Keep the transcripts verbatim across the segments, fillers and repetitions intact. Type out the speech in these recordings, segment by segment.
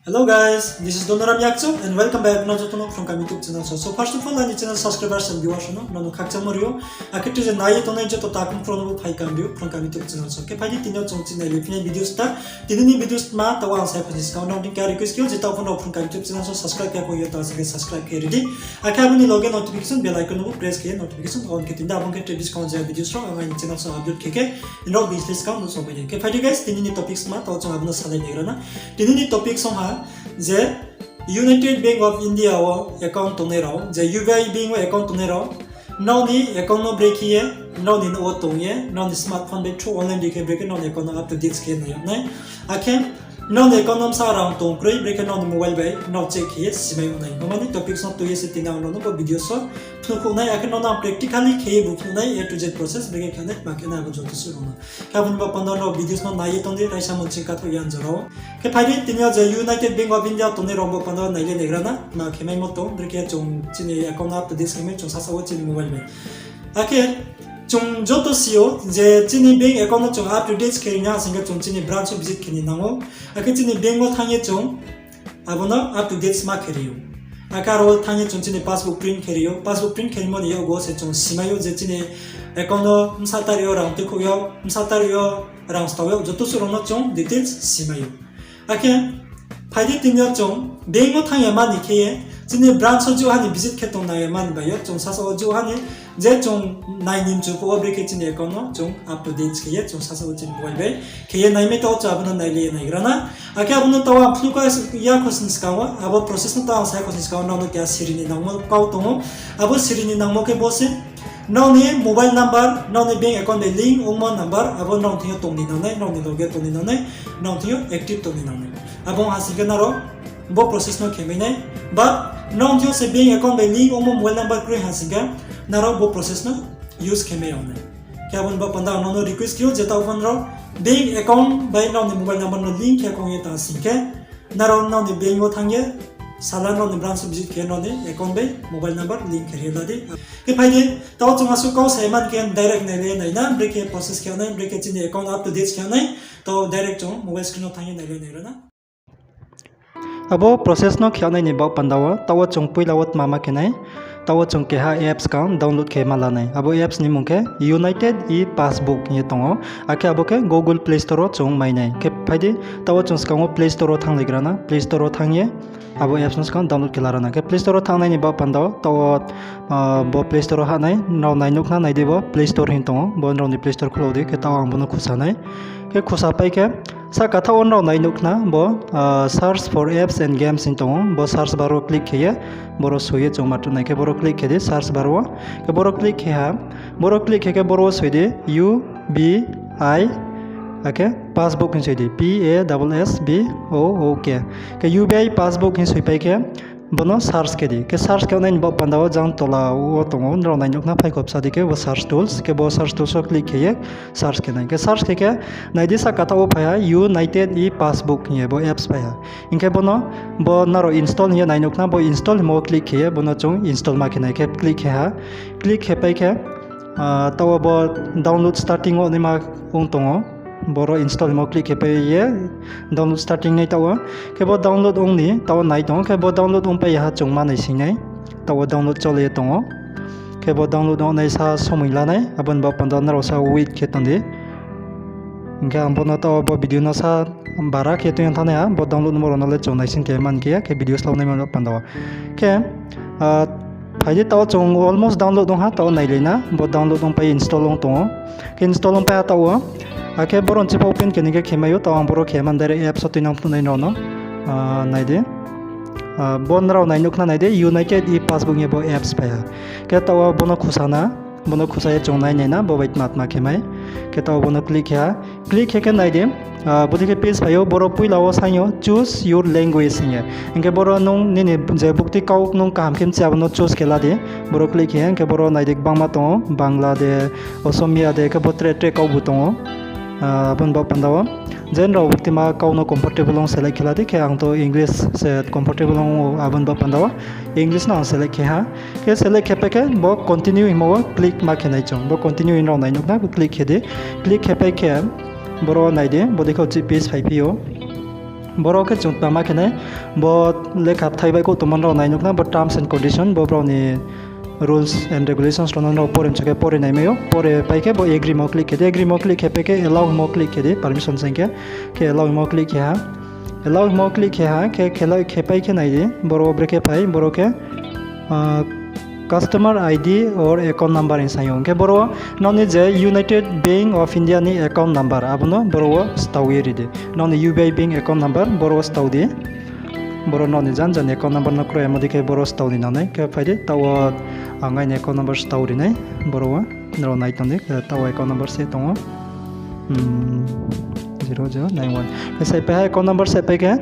Hello guys, this is Donoram Yakchu and welcome back to joto no Phrung Kaham YouTube channel. So, so first of all, aini channel subscribers and viewers no, nono khakchangmo rio. Akhe tini je nai ye tongnai joto takhu phrung no bo phai kaham rio, Phrung Kaham YouTube channel. So, khe phai di tini yo chung chini nai le phinai videos ta. Tini ni videos ma taoh ang sai phai ni skang nrao ni khe request khe ou je taoh pho no Phrung Kaham YouTube channel so subscribe khe ya khong yo ta se khe subscribe khe ri di. Akhe abo ni loge notification bell icon no bo press khe notification on khe tini da abo khe tre buskang je videos rao ang aini channel so upload khe khe nrao bini slái skang no somai nai. Khe phai di guys, tini ni topics ma taoh chung abo no salai naigra na. Tini ni topics ong ha je United Bank of India wo account tongnai rao, je U B I bank wo account tongnai rao, nrao ni account no brekhe ye, nrao ni nouh wo tong ye, nrao ni smartphone bai through online ri khe brekhe nrao ni account no up to date khe nai yag nai. Akhe nrao ni account no bsa rang tong kroi, brekhe nrao ni mobile bai nrao check khe ye simai yag nai. Bo mani topics no tui ye se tini ang nrao no bo video so phnuh khouh nai, akhe nrao no practically khe ye bu phnuh nai, A to Z process brekhe khe nai, ma khe nai abo joto suh rao no. Khe abo ni bo panda nrao videos no nai ye tong di, raisa munching kathouh ya jora wo. Khe phai di tini yo je United Bank of India tongnai rao bo panda nai le naigra na, ma khe maimo tong, brekhe chung chini account no up to date khe mai chung sasa wo chini mobile bai. Akhe chung joto si ou je chini bank account no chung up to date khe ri na sing khe chung chini branch wo visit khe ni nang ou. Akhe chini bank wo thanng ye chung abo no up to date ma khe ri ou. Akhe aro thanng ye chung chini passbook print khe ri ou. Passbook print khe rimo ni yakgu wo se chung simai ou je chini account no bsa tarik yo rang tuikhouh yag, bsa tarik yo rang stao yag, joto suh rao no chung details simai ou. Akhe phai di tini yo chung bank wo thanng ya mani khe ye, chini branch wo jouh ha ni visit khe tong nang ya mani bai yo, chung sasa wo jouh ha ni je chung nai ni mchu phuh wo brekhe chini account no chung up to date khe ye, chung sasa wo chini mobile bai khe ye naimai taoh chung abo no nai le naigra na. Akhe abo no taoh ang phnuh kha ya khosni skang wo, abo process no taoh ang sa ya khosni skang wo nrao no keha siri ni nangmo kau tong ou. Abo siri ni nangmo khe bo se, nrao ni mobile number, nrao ni bank account bai link ongmo number, abo nrao thing yo tong ni nang nai, nrao ni loge tong ni nang nai, nrao thing yo active tong ni nang nai. Abo ong ha sing khe nrao bo process no khe mai nai. But nrao thing yo se bank account bai link ongmo mobile number kroi ha sing khe, nrao bo process no use khe mai yag nai. Khe abo ni bo panda ang nrao no request khe ou je taoh pho nrao bank account bai nrao ni mobile number no link khe khong ye tang sing khe, nrao nrao ni bank wo thanng ye, sala nrao ni branch wo visit khe nrao ni account bai mobile number link khe ri la di. Khe phai di, taoh chung asuh kau sai man khe direct nai le nai na, brekhe process khe nai, brekhe chini account up to date khe nai, taoh direct chung mobile screen wo thanng ye nai le naigra na. Abo process no khe nai ni baoh panda wo, taoh wo chung poila wo tma ma khe nai, taoh wo chung keha apps kang download khe ma la nai. Abo apps ni mmung khe United e-Passbook hing ye tong ou. Akhe abo khe Google Play Store wo chung mai nai. Khe phai di, taoh wo chung skang wo Play Store wo thannglaigra na. Play Store wo thanng ye abo apps no skang download khe la ra na. Khe Play Store wo thanngnai ni baoh panda wo, taoh wo, bo Play Store wo hah nai, nrao nai nuh khna nai di bo Play Store hing tong ou, bo nrao ni Play Store khulo di, khe taoh ang bo no khusa nai. Khe khusa pai khe, sahka thaoh wo nrao nai nuh khna bo search for apps and games hing tong ou, bo search bar wo click khe ye, boro soi ye chung ma tuh nai khe boro click khe di search bar wo. Khe boro click khe ha, boro click khe khe boro wo soi di U B I, akhe passbook hing soi di, P A S S B O O K. Khe U B I passbook hing soi pai khe, bo no search khe di. Khe search khe nai ni baoh panda wo jang tola wo tong ou, nrao nai nuh khna phai kho bsa di khe bo search tools, khe bo search tools wo click khe ye search khe nai. Khe search khe khe nai di sahka thaoh wo phai ha United e-Passbook hing ye bo apps phai ha. Hing khe bo no, bo nrao install hing ye nai nuh khna, bo install hingmo wo click khe ye bo no chung install ma khe nai. Khe click khe ha, click khe pai khe, taoh wo bo download starting wo naima ong tong ou. Boro install hingmo click khe pai ye download starting nai taoh wo. Khe bo download ong ni taoh wo nai tong ou. Khe bo download ong pai ya ha chung ma nai sing nai. Taoh wo download chole ye tong ou. Khe bo download ong nai sa somoi la nai. Abo ni baoh panda nrao sa wait khe tong di. Hing khe ang bo no taoh wo bo video no sa bara khe tui ye thanng nai ha. Bo download mo rao no le chung naising khe man khe ya khe video slao naima no panda wo. Khe phai di taoh wo chung almost download ong ha, taoh wo nailai na. Bo download ong pai install ong tong ou. Khe install ong pai ha taoh wo. Akhe boro nchi pho open khe ni khe khe mai ou, taoh ang boro khe man direct apps wo tuinang phnuh nai nrao no. Nai di. Bo nrao nai nuh khna nai di, United e-Passbook hing ye bo apps phai ha. Khe taoh wo bo no khusa na, bo no khusa ye chung nai nai na, bo bai tma tma khe mai. Khe taoh wo bo no click khe ha. Click khe khe nai di, bodei khe page phai ou, boro poila wo saing yo choose your language hing ye. Hing khe boro nung nini je bukti kau nung kaham khe mchi abo no choose khe la di. Boro click khe hing khe boro nai di gbangma tong ou, Bangla de, Osomiya de, khe bo tre tre kau bu tong ou. Abo ni baoh panda wo je nrao buktima kau no comfortable ong select khe la di, khe ang to English se comfortable ong ou, abo ni baoh panda wo English no ang select khe ha. Khe select khe pai khe bo continue hingmo wo click ma khe nai chung. Bo continue hing nrao nai nuh khna, bo click khe di. Click khe pai khe boro nai di, bodei khe uchih page phaiphi ou. Boro khe chung tma ma khe nai, bo lekha bthai baihkhouh tongmo nrao nai nuh khna, bo terms and condition, bo brao ni rules and regulations rao no nrao pore mchu khe pore nai mai ou. Pore pai khe bo agree himo click khe di, agree himo click khe pai khe allow himo click khe di, permission saing khe, khe allow himo click khe ha. Allow himo click khe ha, khe khe pai khe nai di, boro brekhe phai, boro khe customer I D or account number hing saing ou. Hing khe boro nrao ni je United Bank of India ni account number, abo no boro wo stao ye ri di. Nrao ni U B I bank account number boro wo stao di. Boro nrao ni jan jan ni account number no kroi yamo dei khe boro stao di nang nai. Khe phai di, taoh wo ang aini account number stao ri nai. Boro wo nrao nai tong di, taoh wo account number se tong ou. Khe saihpai ha account number saihpai khe,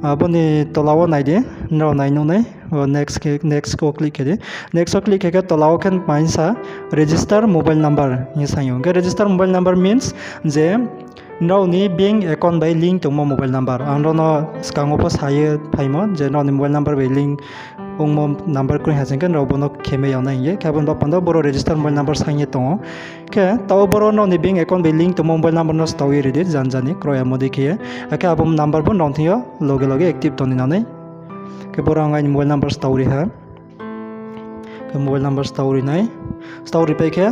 abo ni tola wo nai di, nrao nai nuh nai, next khe, next wo click khe di. Next wo click khe khe tola wo khe tma hing sa, register mobile number hing saing ou. Hing khe register mobile number means je nrao ni bank account bai link tongmo mobile number. Ang nrao no skang wo pho sa ye phaimo je nrao ni mobile number bai link ongmo number kroi ha sing khe nrao bo no khemai yag nai hing ye. Khe abo ni ba panda boro register mobile number saing ye tong ou. Khe taoh wo boro nrao ni bank account bai link tongmo mobile number no stao ye ri di, jan jan ni kroi yamo dei khe ye. Akhe abo number bo nrao thing yo loge loge active tong ni nang nai. Khe boro ang aini mobile number stao ri ha. Khe mobile number stao ri nai. Stao ri pai khe,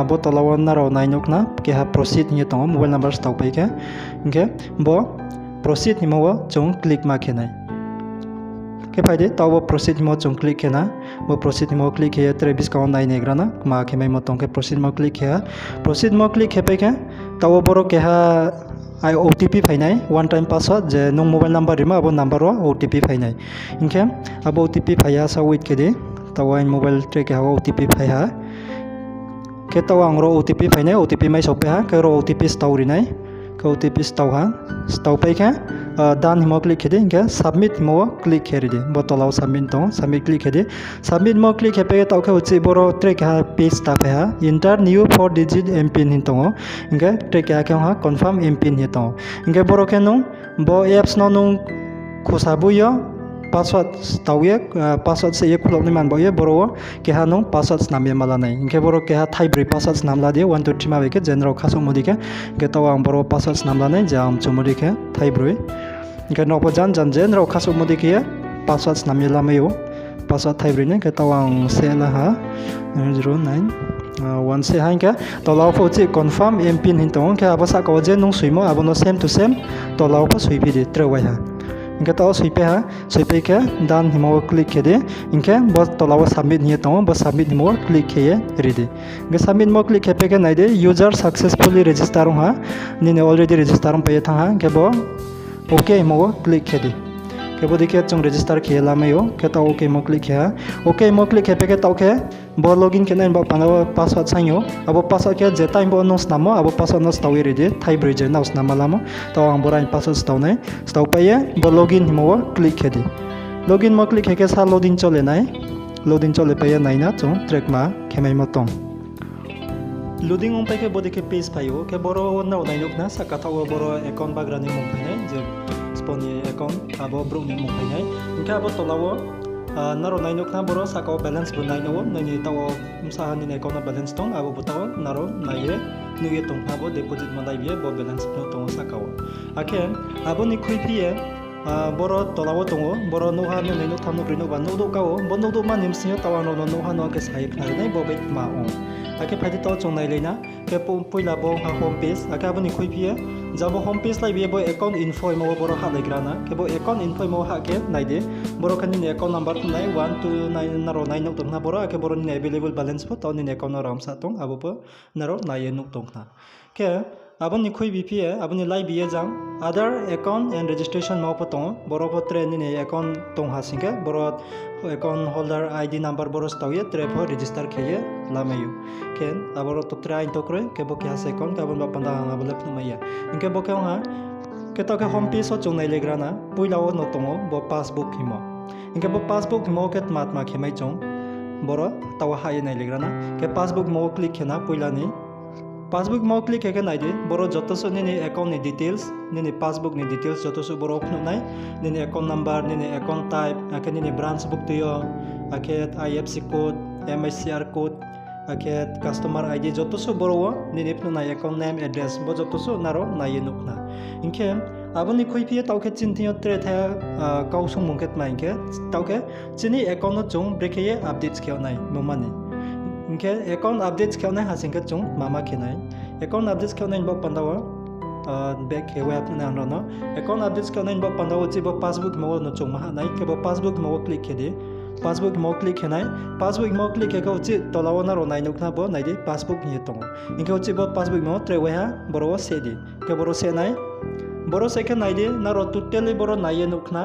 bo tola wo nrao nai nuh khna, keha proceed hing ye tong ou, mobile number stao pai khe. Hing khe bo proceed himo wo chung click ma khe nai. Khe phai di, taoh bo proceed himo chung click khe na. Bo proceed himo click khe ye tre buskang wo nai naigra na, kma khe maimo tong khe proceed himo click khe ha. Proceed himo click khe pai khe, taoh wo boro keha O T P phai nai, one time password, je nung mobile number rimo abo number wo O T P phai nai. Hing khe abo O T P phai ya sa wait khe di, taoh wo aini mobile tre keha wo O T P phai ha. Khe taoh ang ro O T P phai nai, O T P mai saopai ha, khe ro O T P stao ri nai. Khe O T P stao ha, stao pai khe, done himo click khe di, hing khe submit himo wo click khe ri di. Bo tola wo submit tong ou, submit click khe di. Submit himo click khe pai khe taoh khe uchih boro tre keha page ta phai ha, enter new four digit M pin hing tong ou. Hing khe tre keha khe ong ha confirm M pin hing ye tong ou. Hing khe boro khe nung bo apps no nung khusa boi yo password stao ye, password se ye khulok nai man baoh ye boro wo keha nung password snam ye ma la nai. Hing khe boro keha thaibroi password snam la di, one two three ma bai khe je nrao khasouhmo dei khe. Hing khe taoh ang boro password snam la nai, je ang mchumo dei khe thaibroi. Hing khe nrao pho jan jan je nrao khasouhmo dei khe ye password snam ye lamai ou. Password thaibroi nai khe taoh ang se la ha, zero nine one se ha. Hing khe tola wo pho uchih confirm M pin hing tong ou, hing khe abo sahka wo je nung soimo abo no same to same tola wo pho soiphi di, tre wai ha. Hing khe taoh soipai ha, soipai khe done hingmo wo click khe di, hing khe bo tola wo submit hing ye tong ou, bo submit hingmo wo click khe ye ri di. Hing khe submit hingmo click khe pai khe nai di, user successfully register ong ha, nini already register ongpai ye thanng ha, hing khe bo OK hingmo wo click khe di. Khe bo dei khe chung register khe ye lamai ou, khe taoh OK hingmo click khe ha. OK hingmo click khe pai khe taoh khe bo login khe nai ni baoh panda wo password saing ou. Abo password khe je time bo nung snammo, abo password no stao ye ri di, thaibroi je nrao snam ma lamo. Taoh ang boro aini password stao nai, stao pai ye bo login hingmo wo click khe di. Login hingmo click khe khe sa loading chole nai, loading chole pai ye nai na chung tre kma khe maimo tong. Loading ong pai khe bo dei khe page phai ou, khe boro wo nrao nai nuh khna sahka thaoh wo boro account bagra ni mmung phai nai, je sbo ni account abo brouh ni mmung phai nai. Hing khe abo tola wo nrao nai nuh khna boro sahka wo balance bo nai nuh ou, nini taoh wo bsa ha nini account wo balance tong, abo bo taoh wo nrao nai ye nuh ye tong khna, bo deposit mo nai bi ye bo balance phnuh tong ou sahka wo. Akhe abo ni khuiphi ye boro tola wo tong ou, boro nouhha, nouhnai, nouhtham, nouhbroi, nouhba, nouhdouh ka ou, bo nouhdouhma ni bsing yo taoh ang nrao no nouhha no khe sa ye khnari nai bo bai tma ong. Akhe phai di taoh chung nailai na, khe poila bo ong ha home page, akhe abo ni khuiphi ye, jang bo home page lai bi ye bo account info hingmo wo boro hahlaigra na, khe bo account info hingmo wo hah khe nai di, boro khe nini account number phnuh nai, one two nine nrao nai nuh tong khna boro, akhe boro nini available balance pho taoh nini account no ramsa tong, abo pho nrao nai ye nuh tong khna. Khe abo ni khuiphi ye, abo ni lai bi ye jang other account and registration hingmo pho tong ou, boro pho tre nini account tong ha sing khe, boro account holder I D number boro stao ye tre pho register khe ye lamai ou. Khe aboro to tre aini to kroi, khe bo keha se account, khe abo ni baoh panda ang abo le phnuhmai ya. Hing khe bo khe ong ha, khe taoh khe home page wo chung nailaigra na, poila wo no tong ou bo passbook hingmo. Hing khe bo passbook hingmo wo khe tma tma khe mai chung, boro taoh wo hah ye nailaigra na. Khe passbook hingmo wo click khe na poila ni. Passbook hingmo wo click khe khe nai di, boro joto suh nini account ni details, nini passbook ni details joto suh boro phnuh nai, nini account number, nini account type, akhe nini branch buktui yo, akhe I F S C code, M I C R code, akhe customer I D joto suh boro wo nini phnuh nai, account name, address, bo joto suh nrao nai ye nuh khna. Hing khe Abo ni khuiphi ye taoh khe chini thing yo tre thai, kau sungmung khe tma hing khe, taoh khe chini account no chung brekhe ye updates khe yag nai mungma ni. Hing khe account updates khe yag nai ha sing khe chung tma ma khe nai. Account updates khe yag nai ni baoh panda wo, back khe wai phnuh nai ang rao no. Account updates khe yag nai ni baoh panda wo chini bo passbook hingmo wo no chung ma hah nai, khe bo passbook hingmo wo click khe di. Passbook hingmo wo click khe nai. Passbook hingmo wo click khe khe uchih tola wo nrao nai nuh khna bo nai di passbook hing ye tong ou. Hing khe uchih bo passbook hingmo wo tre waiha boro wo seh di. Khe boro seh nai. Boro seh khe nai di, nrao totally boro nai ye nuh khna,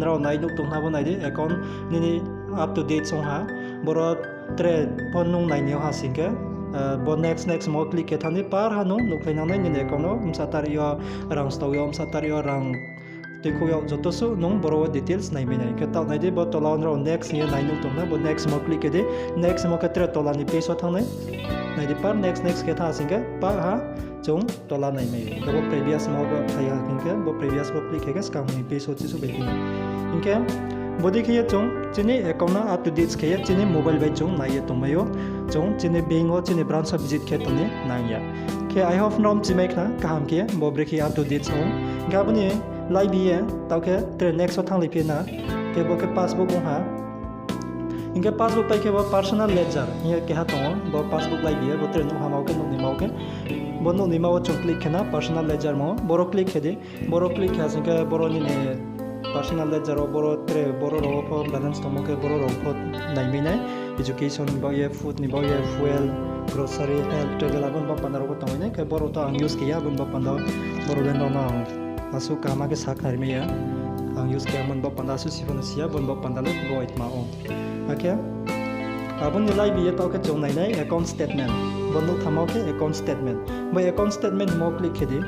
nrao nai nuh tong khna bo nai di, account nini up to date song ha. Boro tre pho nung nai ni yo ha sing khe, bo next next mo click khe thanng di, par ha nung nuhkhlai nang nai nini account wo bsa tarik yo rang stao yo, bsa tarik yo rang tuikhouh yag joto suh nung boro wo details nai mai nai. Khe taoh nai di, bo tola wo nrao next hing ye nai nuh tong khna, bo next mo click khe di, next mo khe tre tola ni page wo thanng nai. Nai di, par next next khe thanng sing khe par ha chung tola nai mai ou. Khe bo previous mo bo phai ha hing khe bo previous bo click khe khe skang ni page wo chisuh bai phi nai. Hing khe bodei khe ye chung chini account no up to date khe ye chini mobile bai chung nai ye tongmai ou. Chung chini bank wo chini branch wo visit khe tong ni nang ya. Khe I hope nrao mchimai khna kaham khe bo brekhe up to date ong. Hing khe abo ni laibi ye taoh khe tre next wo thannglai phi na. Khe bo khe passbook ong ha. Hing khe passbook pai khe bo personal ledger hing ye keha tong ou, bo passbook laibi ye bo tre nuh ha ma wo khe, nuh ni ma wo khe. Bo nuh ni ma wo chung click khe na personal ledger mo, boro click khe di. Boro click khe ha sing khe boro nini personal ledger wo boro tre boro rao wo pho balance tongmo khe boro rao pho nai mai nai. Education ni baoh ye, food ni baoh ye, fuel, grocery, health, travel, abo ni baoh panda rao pho tongmai nai. Khe boro to ang use khe ya, abo ni baoh panda boro le nrao no ang asuh kaham khe sa khnari mai ya. Ang use khe ya, abo ni baoh panda asuh si pho no si ya, abo ni baoh panda le bo aitma ong. Akhe abo ni laibi ye taoh khe chung nai nai account statement. Bo nuh thanngmo khe account statement. Bo account statement hingmo click khe di.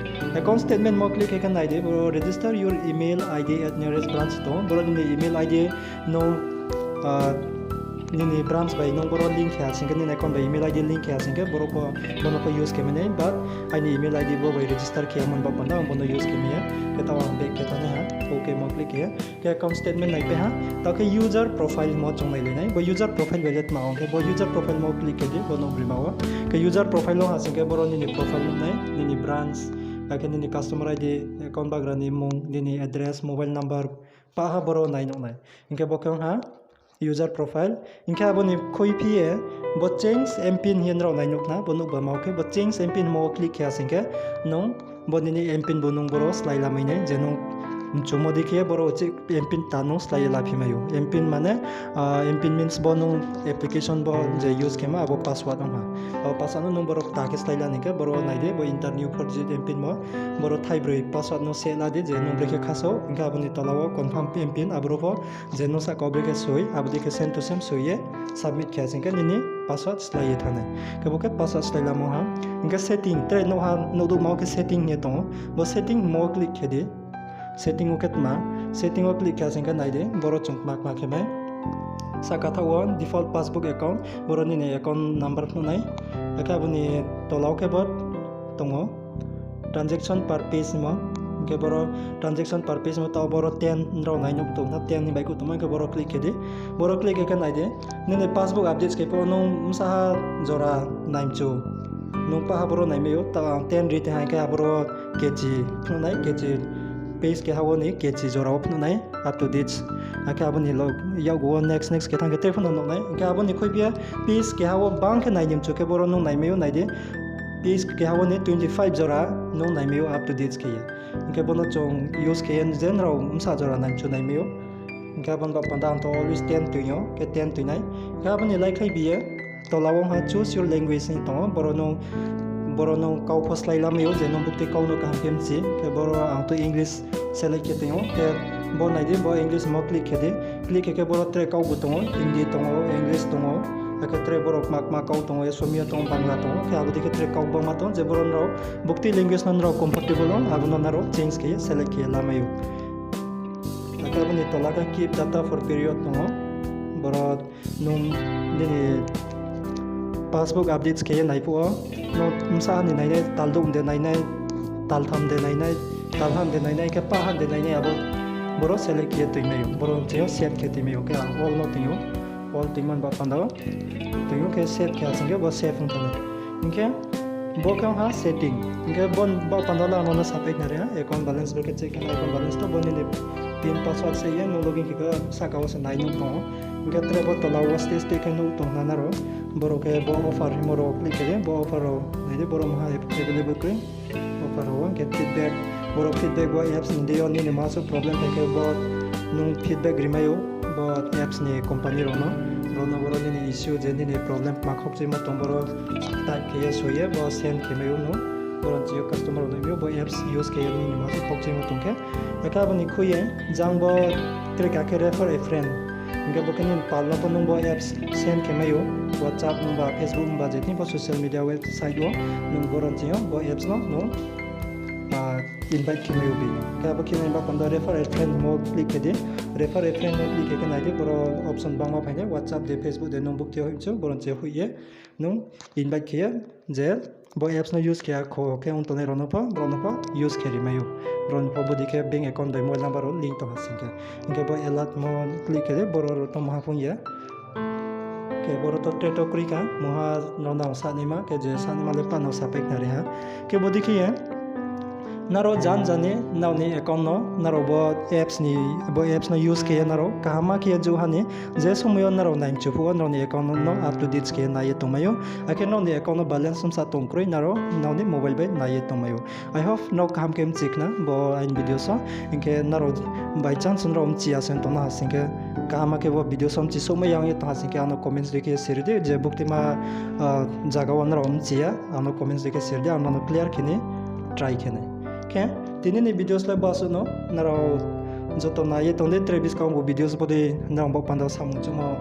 Account statement mo click khe khe nai di, bo register your email I D at nearest branch tong ou. Boro nini email I D nung, nini branch bai nung boro link khe ha sing khe, nini account bai email I D link khe ha sing khe, boro pho, bo no pho use khe mai nai, but aini email I D bo bai register khe ya mo ni baoh panda ang bo no use khe mai ya. Khe taoh ang back khe thanng nai ha, OK mo click khe ye. Khe account statement naipai ha, taoh khe user profile mo chung nailai nai. Bo user profile bai le tma ong khe, bo user profile mo click khe di, bo nuh brima wo. Khe user profile wo ha sing khe boro nini profile nuh nai, nini branch, akhe nini customer I D, account bagra ni mmung, nini address, mobile number, pah ha boro nai nuh nai. Hing khe bo khe ong ha user profile. Hing khe abo ni khuiphi ye bo change mpin hing ye nrao nai nuh khna, bo nuh ba ma wo khe bo change mpin hingmo wo click khe ha sing khe nung bo nini mpin bo nung boro slái lamai nai, je nung mchumo dei khe boro uchih mpin ta nung slái ye laphi mai ou. Mpin mane, mpin means bo nung application bo je use khemo abo password ong ha. Abo password no nung boro kta khe slái la ni khe boro nai di, bo enter new four digit mpin mo, boro thaibroi password no set la di, je nung brekhe khasao, hing khe abo ni tola wo confirm mpin, aboro pho je nung sahka wo brekhe soi, abo dei khe same to same soi ye submit khe ha sing khe nini password slái ye thanng nai. Khe bo khe password slái lamo ha. Hing khe setting, tre nuh ha, nuh douhma wo khe setting hing ye tong ou. Bo setting hingmo wo click khe di. Setting wo khe tma, setting wo click khe ha sing khe nai di, boro chung tma tma khe mai. Sahka thaoh wo default passbook account, boro nini account number phnuh nai. Akhe abo ni tola wo khe bo tong ou transaction per page hingmo. Hing khe boro transaction per page hingmo, taoh boro ten nrao nai nuh tong na, ten ni baihkhouh tongmo, hing khe boro click khe di. Boro click khe khe nai di, nini passbook updates khe pho nung bsa ha jora nai mchu. Nung pah ha boro nai mai ou, taoh ang ten ri te ha hing khe aboro kechi phnuh nai, kechi page keha wo ni kechi jora wo phnuh nai, up to date. Akhe abo ni lo yakgu wo next next khe thanng khe tre pho no nuh nai. Hing khe abo ni khuiphi ye page keha wo bang khe nai ni mchu khe boro nung nai mai ou, nai di. Page keha wo ni twenty five jora nung nai mai ou up to date khe ye. Hing khe bo no chung use khe ye je nrao bsa jora nai mchu nai mai ou. Hing khe abo ni baoh panda ang to always ten toing ou, khe ten toing nai. Hing khe abo ni laikhlai bi ye tola wo ha choose your language hing tong ou, boro nung, boro nung kau pho slái lamai ou, je nung buktui kau no kaham khe mchi, khe boro ang to English select khe toing ou, khe bo nai di, bo English mo click khe di, click khe khe boro tre kau bu tong ou, Hindi tong ou, English tong ou, akhe tre boro kma kma kau tong ou, Assamia tong ou, Bangla tong ou, khe abo dei khe tre kau bangma tong ou, je boro nrao buktui language no nrao comfortable ong, abo no nrao change khe ye select khe ye lamai ou. Akhe abo ni tola khe keep data for period tong ou, boro nung nini passbook updates khe ye nai phuh wo, nung bsa ha ni nai nai, tal douh de nai nai, tal tham de nai nai, tal ha de nai nai, khe pah ha de nai nai, abo boro select khe ye toing mai ou, boro chini yo save khe toing mai ou, khe ang all no toing ou, all toingmo ni baoh panda wo toing ou, khe save khe ha sing khe bo save ong thanng nai. Hing khe Bo khe ong ha setting. Hing khe bo, bo panda le ang no sapai khnari ha, account balance bo khe check khe nai, account balance to bo nini pin password se ye nung login khe khe sahka wo se nai nung tong ou. Hing khe tre bo tola wo step step khe nuh tong na nrao. Boro khe bo offer himo rao click khe di, bo offer rao nai di, boro maha available kroi. Offer rao wo hing khe feedback, boro feedback bo apps ni deing yo nini ma suh problem phai khe bo nung feedback rimai ou, bo apps ni company rao no, boro no boro nini issue je nini problem ma khokchuimo tong boro type khe ye soi ye bo send khe mai ou no, boro ni chi yo customer rao no mi ou bo apps use khe ye nini ma suh khokchuimo tong khe. Akhe abo ni khui ye jang bo tre ka khe refer a friend. Hing khe bo khe nini pal no pho nung bo apps send khe mai ou, WhatsApp nungba, Facebook nungba, je thing pho social media website wo nung boro ni chi yo bo apps no nung invite khe mai ou bi. Khe abo khe nai ba panda refer a friend mo click khe di. Refer a friend mo click khe khe nai di, boro option bangma phai nai, WhatsApp de, Facebook de, nung bukti hoih mchu, boro ni chi hoih ye nung invite khe ye je bo apps no use khe ya kho khe ong tongnai rao no pho, brao no pho use khe rimai ou. Brao no pho bodi khe bank account bai mobile number rao link tong ha sing khe. Hing khe bo alert mo click khe di, boro rao tongmo ha phung ye. Khe boro to tre to kroi kha, mungha nrao no ang sanaima, khe je sanaima le pa no sapai khnari ha. Khe bodi khe ye, nrao jan jani nrao ni account no, nrao bo apps ni, bo apps no use khe ye nrao kaham ma khe ye jouh ha ni, je somoi yo nrao nai mchu phuh wo nrao ni account no up to date khe ye nai ye tongmai ou. Akhe nrao ni account no balance bsa tong kroi nrao nrao ni mobile bai nai ye tongmai ou. I hope nrao kaham khe mchi khna bo aini video so. Hing khe nrao by chance nrao mchi ya se tong no ha sing khe, kaham ma khe bo video so mchi souhmai ya ong ye tong ha sing khe, ang no comments dei khe siri di, je buktima zaga wo nrao mchi ya, ang no comments dei khe siri di, ang nrao no clear khe ni try khe nai. Khe tini ni videos le bo asuh no, nrao joto nai ye tong di, tre buskang bo videos bo dei nrao bo panda wo samung chouhmo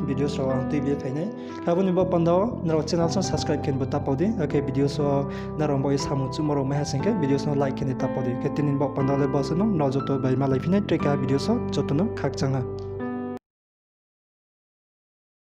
videos rao ang tuibi ye phai nai. Abo ni bo panda wo nrao channel so subscribe khe ni bo ta pau di, akhe videos wo nrao bo ye samung chouhmo rao mai ha sing khe videos no like khe ni ta pau di. Khe tini ni bo panda wo le bo asuh no, nrao joto bai malai phi nai tre keha videos wo, joto no khakchang ha.